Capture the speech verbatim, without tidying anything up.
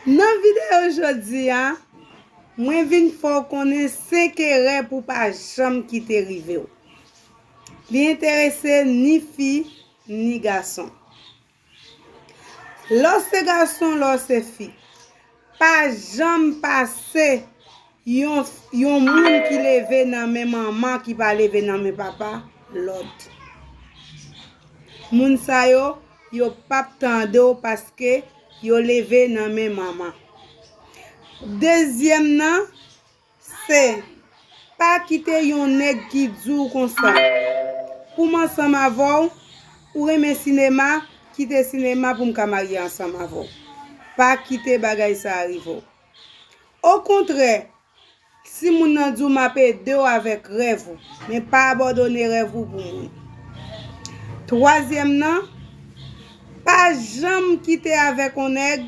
Nan videyo jodi a, mwen vin fè w konnen senk erè pou pa janm kite rive w. Li enterese ni fi, ni gason. Lè w se gason, lè w se fi, pa janm pase yon, yon moun ki leve nan men manman, ki pa leve nan men papa, lòd. Moun sa yo, yo p ap tande w paske yo leve nan men manman. Dezyèm nan, se pa kite yon nèg ki di w konsa, pou m ansanm avè w, ou renmen sinema, kite sinema pou m ka marye ansanm avè w. Pa kite bagay sa a rive w. Okontrè, si moun nan di w m ap ede w avèk rèv ou, men pa abandone rèv ou pou moun. Twazyèm nan, pa janm kite avèk yon nèg